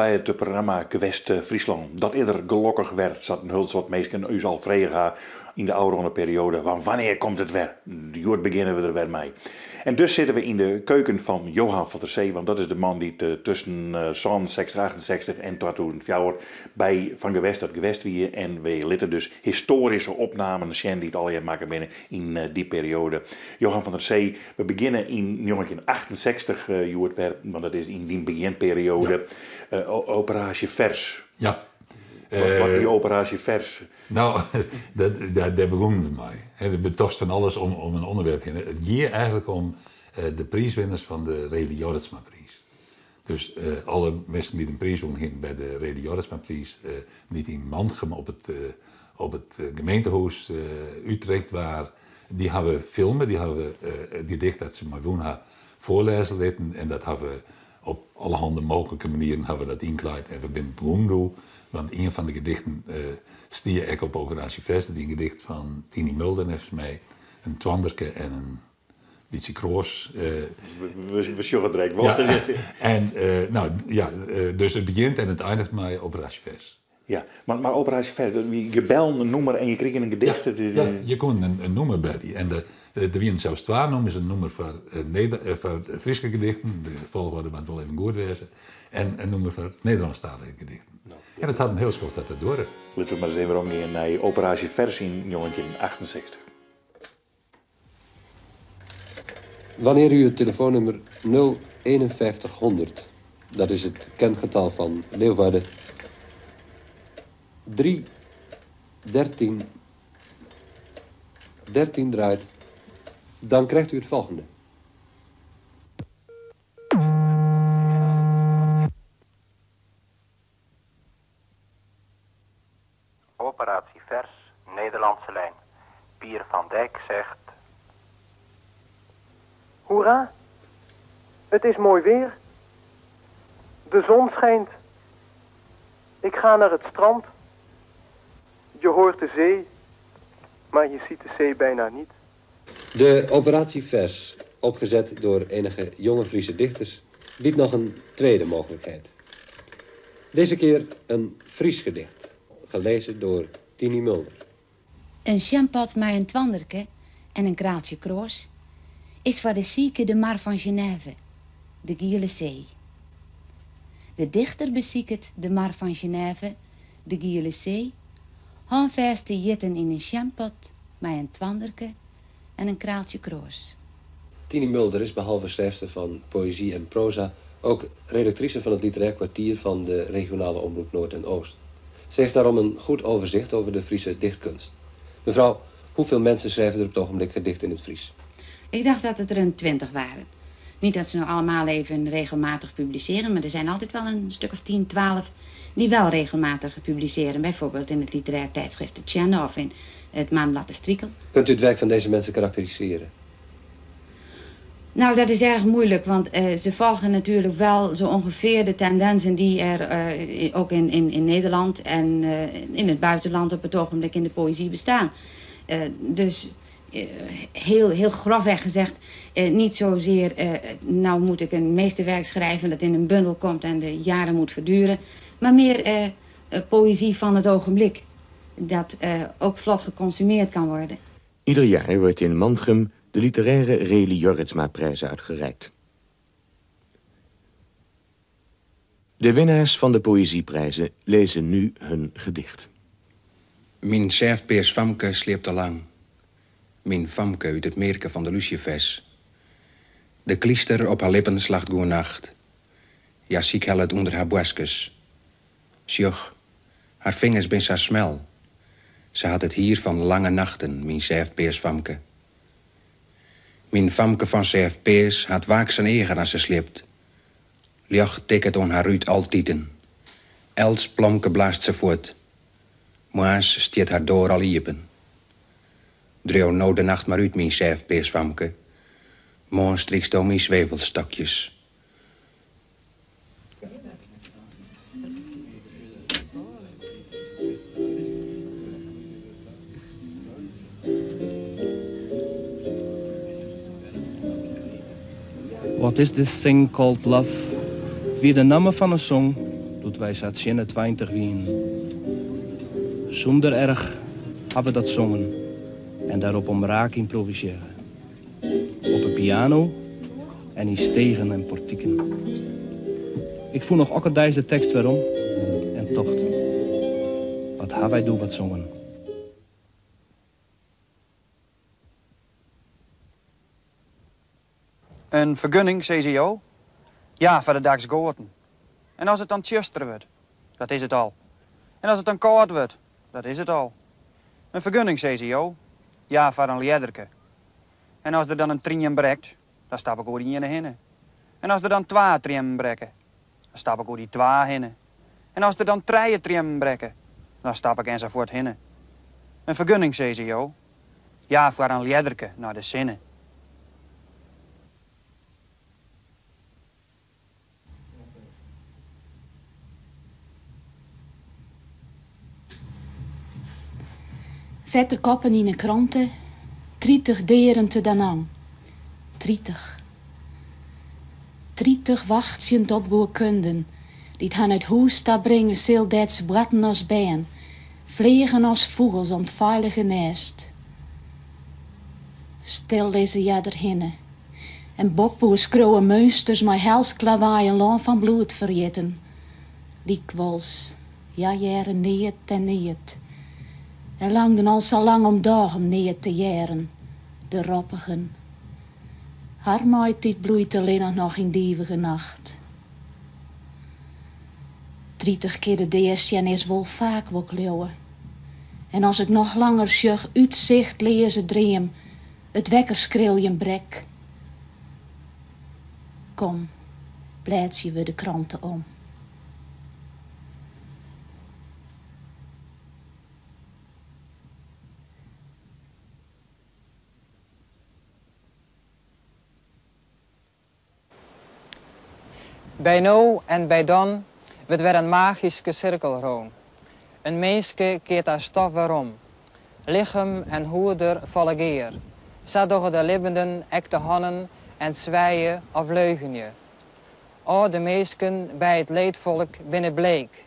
Wolkom by it programma Gewest Fryslân. Dat is der gelokkich wer, sa't in hiel soad minsken ús al frege ha yn de ôfrûne perioade, want wannear komt it wer? Hjoed begjinne we der wer mei. En dus sitte we yn de keuken fan Johan van der Zee, want dat is de man dy't tusken 67, 68 en 2004 by Fan Gewest tot Gewest wie. En we litte dus histoaryske opnamen sjen dy't allegear makke binne yn dy perioade. Johan van der Zee, we begjinne yn 1968 hjoed wer, want dat is yn dyn begjinperioade. Operaasje Fers. Ja. Wat wie Operaasje Fers? Nou, dêr begûnen we mei. We betochten fan alles om in ûnderwerp hinne. It gie eigentlik om de priiswinners fan de Rely Jorritsmapriis. Dus alle minsken dy't in priis wûn hienen by de Rely Jorritsmapriis, dy't yn Mantgum op it gemeentehûs útrikt waard, dy hawwe we filme, dy hawwe we it gedicht dat se mei wûn ha foarlêze litten en dat hawwe we op allerhande mooglike manieren hawwe we dat ynklaaid en we binne begûn doe, want ien fan de gedichten stie ek op Operaasje Fers, dat wie in gedicht fan Tiny Mulder neffens my, in twanderke en in bytsje kroas. We sjogge direkt wol. Ja, en, nou, ja, dus it begjint en it einiget mei Operaasje Fers. Ja, mar Operaasje Fers, dat wie, je bellen in nûmer en je krigen in gedicht. Ja, ja, je koenen in nûmer belje. En der wienen sels twa nûmers, in nûmer foar Fryske gedichten, de folchoarder moat wol even goed wêze, en in nûmer foar Nederlânsktalige gedichten. En it hat in hiel skoft dat dat duorre. Litte we mar ris even weromgean nei Operaasje Fers yn 1968. Wanneer u het telefoonnummer 05100, dat is het kengetal van Leeuwarden, 3 13 13 draait, dan krijgt u het volgende. Operatie Vers, Nederlandse lijn. Pier van Dijk zegt... Hoera, het is mooi weer. De zon schijnt. Ik ga naar het strand. Je hoort de zee, maar je ziet de zee bijna niet. De Operatie Vers, opgezet door enige jonge Friese dichters, biedt nog een tweede mogelijkheid. Deze keer een Fries gedicht, gelezen door Tiny Mulder. In sjampot mei in twanderke en in kraaltsje kroas is foar de sike de mar fan Genève, de Giele See. De dichter besiket de mar fan Genève, de Giele See, hânfêst te jitten yn in sjampot mei in twanderke en in kraaltsje kroas. Tiny Mulder is behalve schrijfster van poëzie en proza ook redactrice van het Literair Kwartier van de regionale omroep Noord en Oost. Ze heeft daarom een goed overzicht over de Friese dichtkunst. Mevrouw, hoeveel mensen schrijven er op het ogenblik gedichten in het Fries? Ik dacht dat het er een 20 waren. Niet dat ze nou allemaal even regelmatig publiceren, maar er zijn altijd wel een stuk of 10, 12 die wel regelmatig publiceren. Bijvoorbeeld in het literair tijdschrift De Tsjerne of in het maandblad De Strikel. Kunt u het werk van deze mensen karakteriseren? Nou, dat is erg moeilijk, want ze volgen natuurlijk wel zo ongeveer de tendensen die er ook in Nederland en in het buitenland op het ogenblik in de poëzie bestaan. Dus heel, heel grofweg gezegd, niet zozeer, nou moet ik een meesterwerk schrijven dat in een bundel komt en de jaren moet verduren, maar meer poëzie van het ogenblik, dat ook vlot geconsumeerd kan worden. Ieder jaar wordt in Mantgum de literaire Rely Jorritsma-prijs uitgereikt. De winnaars van de poëzieprijzen lezen nu hun gedicht. Myn sêftpears famke sliept al lang. Myn famke út it mearke fan de lúsjefers. De klyster op har lippen slacht goenacht. Hja sykhellet ûnder har boarstkes. Sjoch, har fingers bin sa smel. Se hat it hier fan lange nachten, myn sêftpears famke. Myn famke fan sêftpears hat waaksen eagen as se sliept. Ljocht tikket oan har rút altiten. Elts plomke blaast se fuort. Moarns stiet har doar al iepen. Driuw no de nacht mar út, myn sêftpears famke. Moarn stryksto myn swevelstokjes. What is this thing called love? Wie de namme fan 'e song. doe't wy sa tsjin 'e 20 wienen. Sûnder erch ha we dat songen en dêrop omraak ymprovisearre. Op 'e piano en yn stegen en portiken. Ik fûn noch okkerdeis de tekst werom en tocht, wat ha wy doe wat songen. In fergunning, sizze jo? Ja, foar de daksgoaten. En as it dan tsjuster wurdt? Dat is it al. En as it dan kâld wurdt? Dat is it al. In fergunning, sizze jo? Ja, foar in ljedderke. En as der dan in triem brekt? Dan stap ik oer dy iene hinne. En as der dan twa triemmen brekke? Dan stap ik oer dy twa hinne. En as der dan trije triemmen brekke? Dan stap ik ensafuort hinne. In fergunning, sizze jo? Ja, foar in ljedderke nei de sinne. Fette koppen yn 'e krante, 30 deaden te Da Nang. 30. 30 wachtsjend op goedkunden, dy't har nei it hûs ta bringe sil dêr't se boarten as bern, fleagen as fûgels om 't feilige nêst. Stil lizze hja derhinne en boppe skriuwe meunsters mei helsk lawaai in lân fan bloed ferjitten. Lykwols, hja hearre neat en neat en langden al sa lang om dôch om neat te hearren, de roppigen. Har maitiid bloeit allinnich noch yn d'ivige nacht. 30 kear de dea sjen is wol faak, wol 'k leauwe. En as ik noch langer sjoch útsichtleaze dream, it wekkerskriljen brek. Kom, blêdzje we de krante om. By no en by dan wurdt wer in magyske sirkel rûn. In minske keart ta stof werom. Lichem en hoeder falle gear. Sa dogge de libbenden ek de hannen en swije of leugenje. Alde minsken by it leedfolk binne bleek.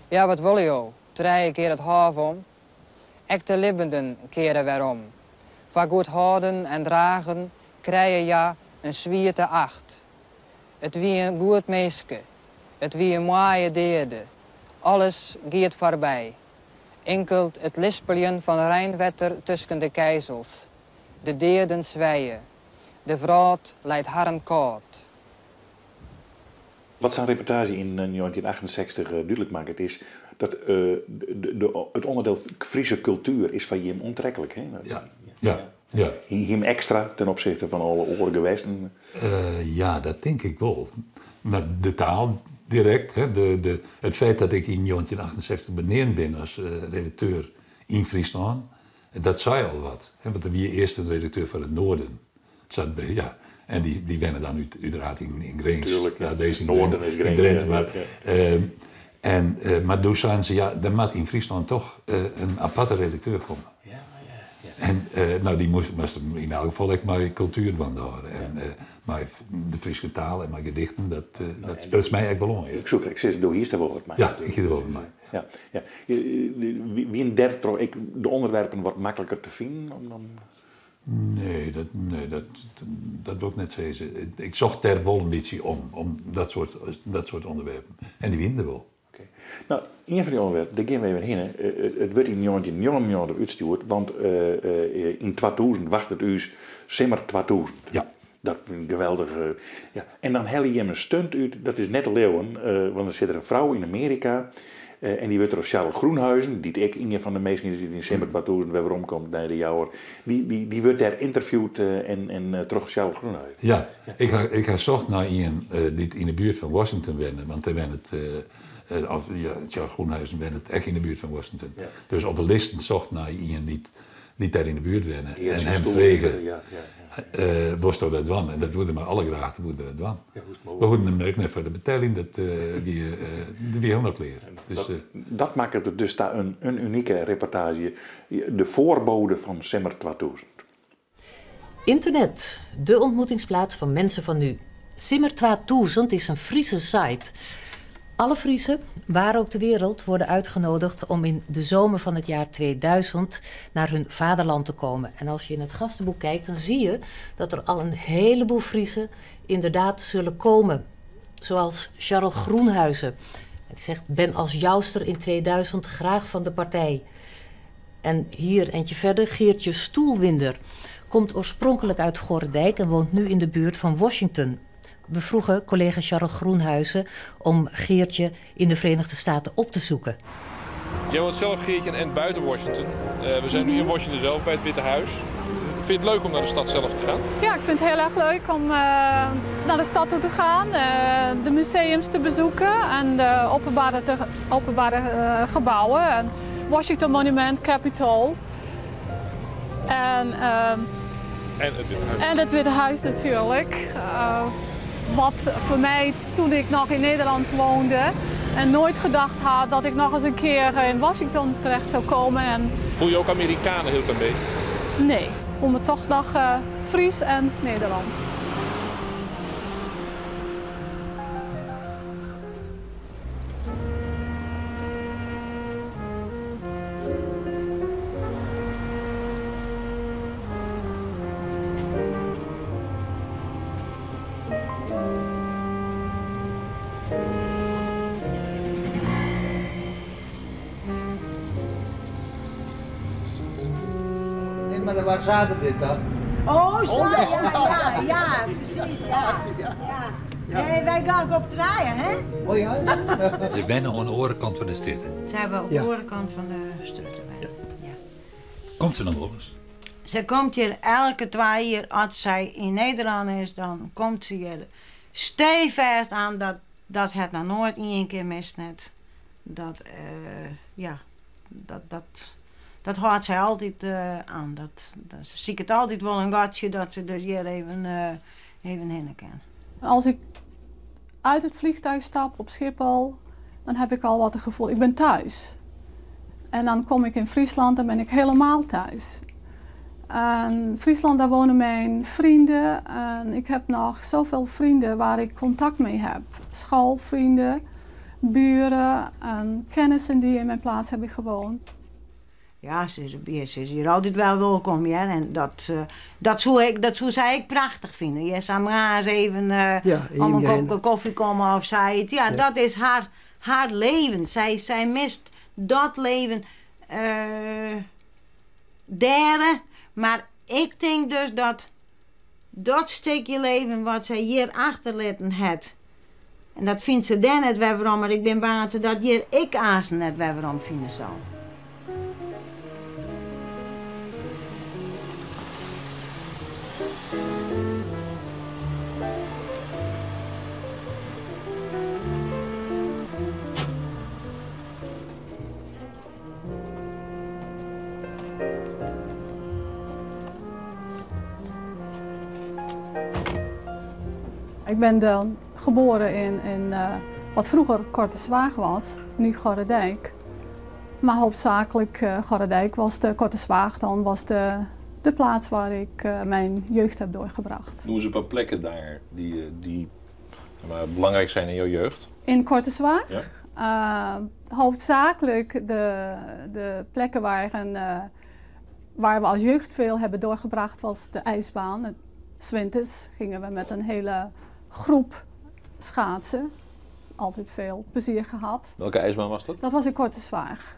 Ja, wat wolle jo? Trije kear it hôf om? Ek de libbenden keare werom. Foar goed hâlden en dragen krije hja in swierte acht. It wie in goed minske. It wie in moaie deade. Alles giet foarby. Inkeld it lispeljen fan reinwetter tusken de keizels. De deaden swije. De wrâld leit harren kâld. Wat sa'n reportaazje yn 1968 dúdlik makket is dat de, it ûnderdiel Friese kultuer is foar jim oantreklik. Hè? Ja. Ja. Ja. Hie him ekstra ten opsichte fan alle oare gewesten? Ja, dat tink ik wol. Mar de taal direkt, hè, de, it feit dat ik yn 1968 beneamd bin as redakteur yn Fryslân, dat sei al wat. Hè, want der wie earst in redakteur foar it Noarden. Sa, ja. En dy wenne dan úteraard yn Grins. Tuurlijk, ja. Deze yn Noarden is Grins. Yn Drinte, mar, en, mar doe seinen se, ja, der moat yn Fryslân toch in aparte redakteur komme. Ja, ja. En no, dy moast him yn elk gefal ek mei kultuer dwaande hâlde. En mei de Fryske taal en mei gedichten, dat spruts my ek wol oan. Ik soe krekt sizze, do hiest der wol wat mei. Ja, ik hie der wol wat mei. Ja, ja. Wienen dêrtroch ek de ûnderwerpen wat makliker te finen? Om... Nee, dat, nee, dat, dat wol ik net sizze. Ik socht dêr wol in bytsje om, om dat soart ûnderwerpen. En dy wienen der wol. Oké. No, ien fan dy ûnderwerpen, dêr gean we even hinne. It wurdt yn 1999 útstjoerd, want yn 2000 wachtet ús Simmer 2000. Ja. Dat is in geweldige. Ja. En dan helje jim in stunt út, dat is net te leauwen, want der sit der in frou yn Amearika en dy wurdt troch Charles Groenhuizen, dy't ek ien fan de minsken is dy't yn Simmer 2000 wer weromkomt nei de Jouwer, dy wurdt dêr ynterviewd en troch Charles Groenhuizen. Ja, ik ha socht nei ien dy't yn de buert fan Washington wenne, want dêr wennet, of ja, Charles Groenhuizen wennet ek yn de buert fan Washington. Dus op de listen socht nei ien dy't dêr yn de buert wenne en him frege, wolsto dat dwaan? En dat woe er mei alle grachte woe er dat dwaan. We hoegden him ek net foar te beteljen, dat wie hielendal klear. Dus, Dat makket it dus ta in unike reportaazje. De voorbode fan Simmer 2000. Internet, de ontmoetingsplaats van mensen van nu. Simmer 2000 is in Friese site. Alle Friesen, waar ook ter wereld, worden uitgenodigd om in de zomer van het jaar 2000 naar hun vaderland te komen. En als je in het gastenboek kijkt, dan zie je dat er al een heleboel Friesen inderdaad zullen komen. Zoals Charles Groenhuizen. Hij zegt, ben als jouster in 2000 graag van de partij. En hier eentje verder, Geertje Stoelwinder. Komt oorspronkelijk uit Gorredijk en woont nu in de buurt van Washington. We vroegen collega Charles Groenhuizen om Geertje in de Verenigde Staten op te zoeken. Jij woont zelf, Geertje, en buiten Washington. We zijn nu in Washington zelf, bij het Witte Huis. Vind je het leuk om naar de stad zelf te gaan? Ja, ik vind het heel erg leuk om naar de stad toe te gaan, de museums te bezoeken en de openbare gebouwen. En Washington Monument, Capitol. En het Witte Huis. En het Witte Huis natuurlijk. Wat voor mij, toen ik nog in Nederland woonde en nooit gedacht had dat ik nog eens een keer in Washington terecht zou komen. En... Voel je ook Amerikanen heel klein beetje? Nee, ik voel me toch nog Fries en Nederlands. Maar waar zaten dit dan? Oh, zo, ja, precies, ja. Nee, wij gaan op draaien, hè? Oh ja? Ze wennen aan de orenkant van de straat. Ze hebben op de orenkant van de straat. Ja. Komt ze dan wel eens? Ze komt hier elke 2 jaar, als zij in Nederland is, dan komt ze hier stevast aan dat dat het nog nooit één keer mist net. Dat, ja, dat houdt zij altijd aan. Dat, ze ziet het altijd wel een gatje dat ze dus hier even heen kan. Als ik uit het vliegtuig stap op Schiphol, dan heb ik al wat het gevoel, ik ben thuis. En dan kom ik in Friesland en ben ik helemaal thuis. En Friesland, daar wonen mijn vrienden en ik heb nog zoveel vrienden waar ik contact mee heb. Schoolvrienden, buren en kennissen die in mijn plaats hebben gewoond. Ja, ze is hier altijd wel welkom, ja. En dat zou zij ik prachtig vinden. Ja, samen eens even om een kopje koffie komen of zoiets. Ja, ja, dat is haar leven. Zij mist dat leven derde. Maar ik denk dus dat dat stukje leven wat zij hier achterlaten heeft. En dat vindt ze dan net weer waarom, maar ik ben bang dat ze dat hier ik aas net weer waarom vinden zal. Ik ben dan geboren in wat vroeger Kortezwaag was, nu Gorredijk. Maar hoofdzakelijk Gorredijk was de Kortezwaag, dan was de plaats waar ik mijn jeugd heb doorgebracht. Noem eens een paar plekken daar die belangrijk zijn in jouw jeugd. In Kortezwaag? Ja. Hoofdzakelijk de plekken waar we als jeugd veel hebben doorgebracht was de ijsbaan. 's Winters gingen we met een hele groep schaatsen. Altijd veel plezier gehad. Welke ijsbaan was dat? Dat was in Kortezwaag.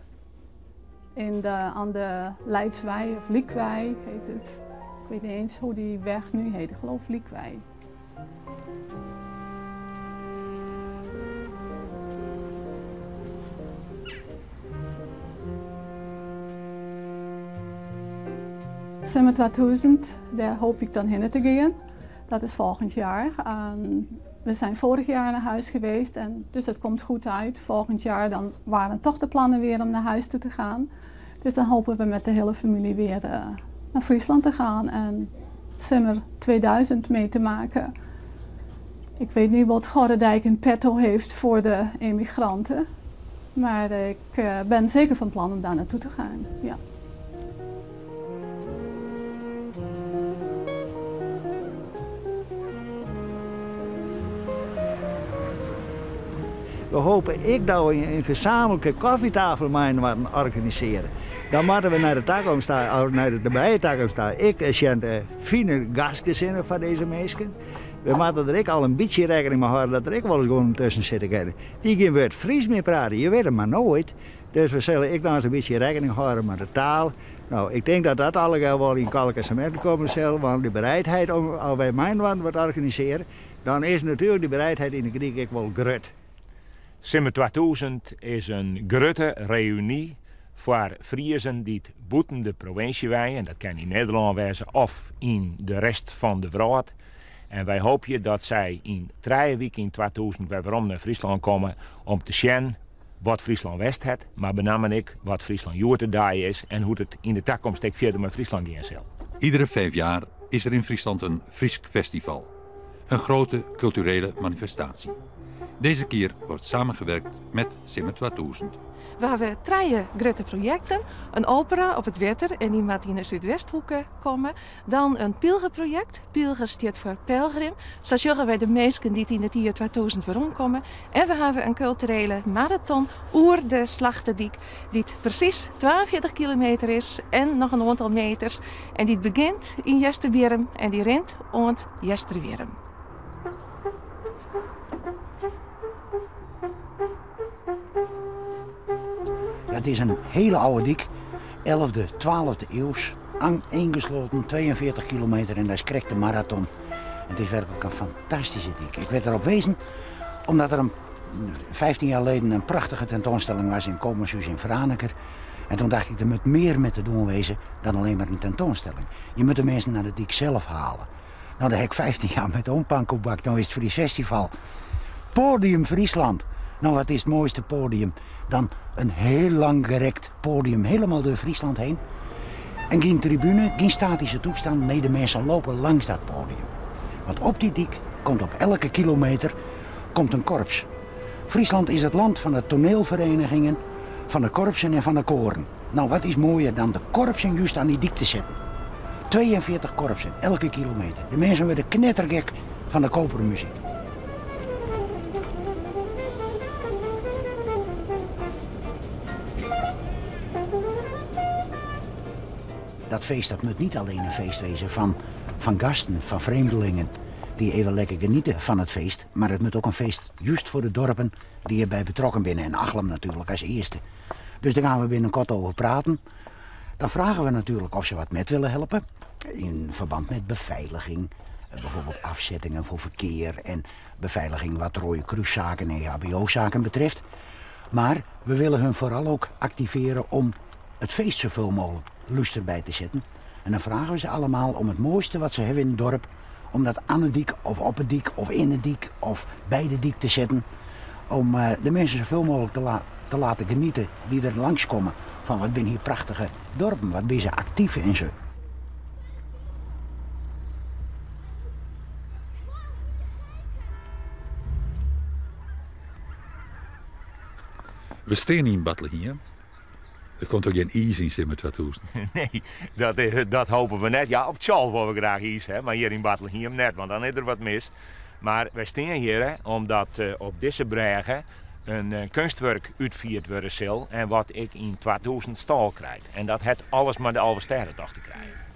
Aan de Leidswei of Liekwei heet het. Ik weet niet eens hoe die weg nu heet. Ik geloof Liekwei. Summer 2000, daar hoop ik dan heen te gaan. Dat is volgend jaar. En we zijn vorig jaar naar huis geweest en dus dat komt goed uit. Volgend jaar dan waren toch de plannen weer om naar huis toe te gaan. Dus dan hopen we met de hele familie weer naar Friesland te gaan en Summer 2000 mee te maken. Ik weet niet wat Gorredijk in petto heeft voor de emigranten. Maar ik ben zeker van plan om daar naartoe te gaan. Ja. We hopen ek dat we in gezamenlijke koffietafel mei-inoar organisearje. Dan moatte we nei de takomst ta, of nei de nabije takomst ta, ek sjen te fine gastgezinnen foar dizze minsken. We moatte der ek al in bytsje rekkening mei hâlde dat der ek wolris guon tusken sitte kinne dy't gjin wurd Frysk mear prate. Je witte mar noait. Dus we sille ek noch ris in bytsje rekkening hâlde mei de taal. No, ik tink dat dat allegear wol yn kalk en semint komme sil, want de bereidheid om as wy mei-inoar wat organisearje, dan is natuerlik de bereidheid yn de Gryk ek wol grut. Simmer 2000 is in grutte reüny foar Friezen dy't bûten de provinsje wenje, en dat kin yn Nederlân wêze of yn de rest fan de wrâld. En wy hoopje dat sy yn trije wiken yn 2000 wer werom nei Fryslân komme om te sjen wat Fryslân west hat, mar benammen ek wat Fryslân hjoed-de-dei is en hoe't it yn de takomst ek fierder mei Fryslân gean sil. Iedere 5 jaar is er in Friesland een Frysk festival. Een grote culturele manifestatie. Deze keer wordt samengewerkt met Simmer 2000. We hawwe trije grutte projekten. In opera op it wetter en dy moat yn de Súdwesthoeke komme. Dan in pylgerprojekt. Pylger stiet foar pelgrim. Sa sjogge wy de minsken dy't yn it jier 2000 weromkomme. En we hawwe in kulturele maraton oer de Slachtedyk, dy't presys 42 kilometer is en noch in oantal meters. En dy't begjint yn Easterbierrum en dy rint oant Easterwierrum. Het is een hele oude dyk, 11e, 12e eeuws, aaneengesloten, 42 kilometer en dat is krekt de maraton. Het is werkelijk een fantastische dyk. Ik werd erop wezen omdat er een 15 jaar geleden een prachtige tentoonstelling was in Koopmanshuis in Franeker. En toen dacht ik, er moet meer met te doen wezen dan alleen maar een tentoonstelling. Je moet de mensen naar de dik zelf halen. Nou, daar heb ik 15 jaar met oompankoebak. Dan is het Fries Festival. Podium Friesland. Nou, wat is het mooiste podium? Dan een heel lang gerekt podium, helemaal door Friesland heen. En geen tribune, geen statische toestand. Nee, de mensen lopen langs dat podium. Want op die dik komt op elke kilometer komt een korps. Friesland is het land van de toneelverenigingen, van de korpsen en van de koren. Nou, wat is mooier dan de korpsen juist aan die dik te zetten? 42 korpsen, elke kilometer. De mensen worden knettergek van de koperen muziek. Dat feest dat moet niet alleen een feest wezen van gasten, van vreemdelingen die even lekker genieten van het feest. Maar het moet ook een feest juist voor de dorpen die erbij betrokken zijn. En Achlum natuurlijk als eerste. Dus daar gaan we binnenkort over praten. Dan vragen we natuurlijk of ze wat met willen helpen. In verband met beveiliging. Bijvoorbeeld afzettingen voor verkeer en beveiliging wat Rode Kruiszaken en E H B O-zaken betreft. Maar we willen hun vooral ook activeren om het feest zoveel mogelijk luister bij te zetten. En dan vragen we ze allemaal om het mooiste wat ze hebben in het dorp, om dat aan de dik of op het dik of in de dik of bij de dik te zetten. Om de mensen zoveel mogelijk te laten genieten die er langskomen. Van wat zijn hier prachtige dorpen, wat zijn ze actief en zo. We staan in Bartlehiem. Er komt ook geen ijs in Simmer 2000. Nee, dat hopen we net. Ja, op Tjal willen we graag ijs, hè, maar hier in Bartlehiem net, want dan is er wat mis. Maar wij staan hier, hè, omdat op deze brugge een kunstwerk uitvierd worden zal en wat ik in 2000 stal krijg. En dat het alles maar de Alvesterrentocht te krijgen.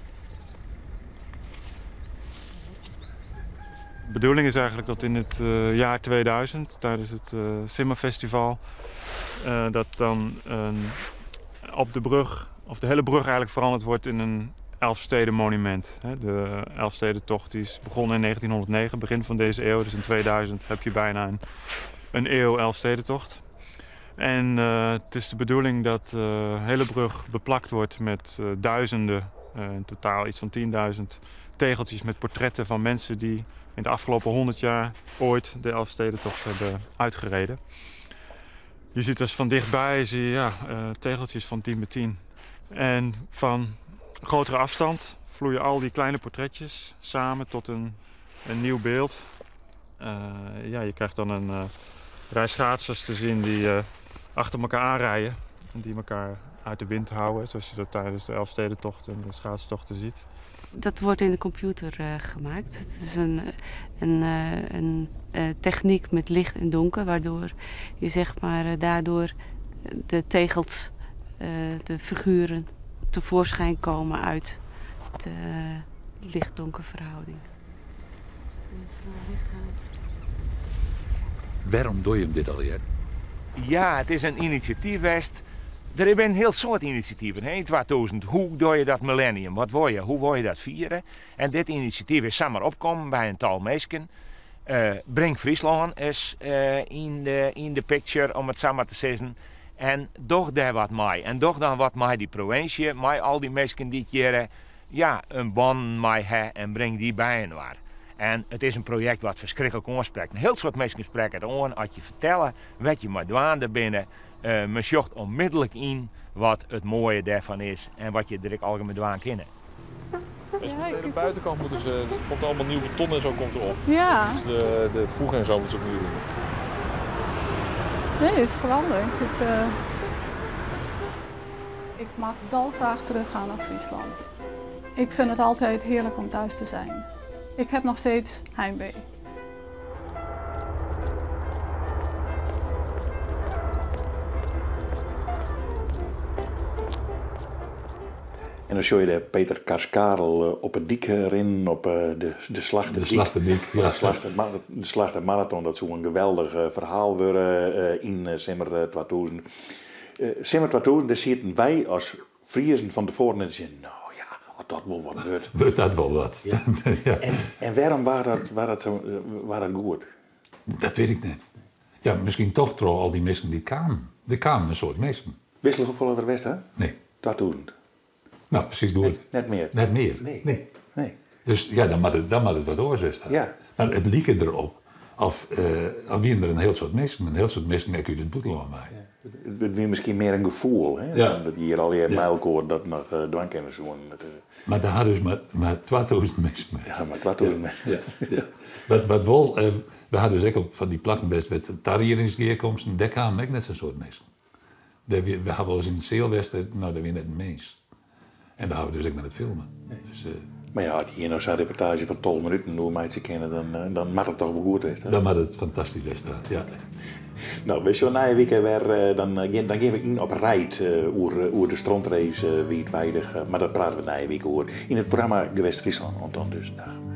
De bedoeling is eigenlijk dat in het jaar 2000, tijdens het Simmerfestival, dat dan op de brug, of de hele brug eigenlijk veranderd wordt in een Elfstedenmonument. Hè, de Elfstedentocht die is begonnen in 1909, begin van deze eeuw. Dus in 2000 heb je bijna een eeuw Elfstedentocht. En het is de bedoeling dat de hele brug beplakt wordt met duizenden, in totaal iets van 10.000 tegeltjes met portretten van mensen die in de afgelopen 100 jaar ooit de Elfstedentocht hebben uitgereden. Je ziet dus van dichtbij zie je, tegeltjes van 10 bij 10. En van grotere afstand vloeien al die kleine portretjes samen tot een nieuw beeld. Je krijgt dan een rij schaatsers te zien die achter elkaar aanrijden en die elkaar uit de wind houden, zoals je dat tijdens de Elfstedentocht en de schaatstochten ziet. Dat wordt in de computer gemaakt. Het is Een, een techniek met licht en donker, waardoor je zeg maar daardoor de tegels, de figuren tevoorschijn komen uit de licht-donker verhouding. Wêrom dogge jim dit allegear? Ja, it is in inisjatyf west. Der binne in hiel soad inisjativen yn 2000. Hoe dogge je dat millennium? Wat wolle je? Hoe wolle je dat fiere? En dit inisjatyf is samar opkommen by in tal minsken. Bring Fryslân is yn de picture, om it samar te sizzen. En doch dêr wat mei. En doch dan wat mei dy provinsje, mei al dy minsken dy't hjir ja, in bân mei ha en bring dy byinoar. En it is in projekt wat ferskriklik oansprekt. In hiel soad minsken sprekke it oan as je fertelle wêr't je mei dwaande binne. Men sjocht onmiddellik yn wat it moaie dêrfan is en wat je der ek allegear mei dwaan kinne. Ja, de buitenkant moeten ze, er komt allemaal nieuw beton en zo komt erop. Ja. Dus de voegen en zo moeten ze opnieuw doen. Nee, is geweldig. Ik mag dolgraag teruggaan naar Friesland. Ik vind het altijd heerlijk om thuis te zijn. Ik heb nog steeds heimwee. En dan sjogge je dêr Peter Karskarel op 'e dyk rinnen, op de Slachtedyk. De Slachtedyk, ja. De Slachtemaraton, dat soe in geweldich ferhaal wurde yn simmer 2000. Simmer 2000, dêr sieten wy as Friezen fan tefoaren net te sjen, no ja, as dat wol wat wurdt. Wurdt dat wol wat. Ja. En wêrom waard dat goed? Dat wit ik net. Ja, miskien toch troch al dy minsken dy't kamen. Der kamen in soad minsken. Witst hoefolle der west ha? Nee. 2000. No, presys goed. Net mear? Net mear. Nee. Nee. Nee. Dus ja, dan moat it wat oars west ha. Ja. Mar it like derop of of wienen der in hiel soad minsken, in hiel soad minsken ek út it bûtenlân wei. Ja. It wie miskien mear in gefoel, hè? Ja. Dat je hjir allegear Ja. mei elkoar dat noch dwaan kinne soenen. Mar der ha dus mar 2000 minsken west. Ja, mar 2000 minsken. Ja, ja. Wat wol, we ha dus ek op fan dy plakken west wêr't de tariedingsgearkomsten, dêr kamen ek net sa'n soad minsken. Dêr wie, we ha wolris yn in seal west, no, dêr wie net in mins. En dêr ha we dus ek net filme. Dus, Mar ja, as je hjir no sa'n reportaazje fan 12 minuten oer meitsje kinne, dan, dan moat it toch wol goed west ha? Dan moat it fantastysk west ha, ja. No, we sjogge nije wike wer, dan gean we yn op reid oer de strontrace wiidweidich. Mar dat prate we nije wike oer yn it programma Gewest Fryslân. Oant dan dus, dag.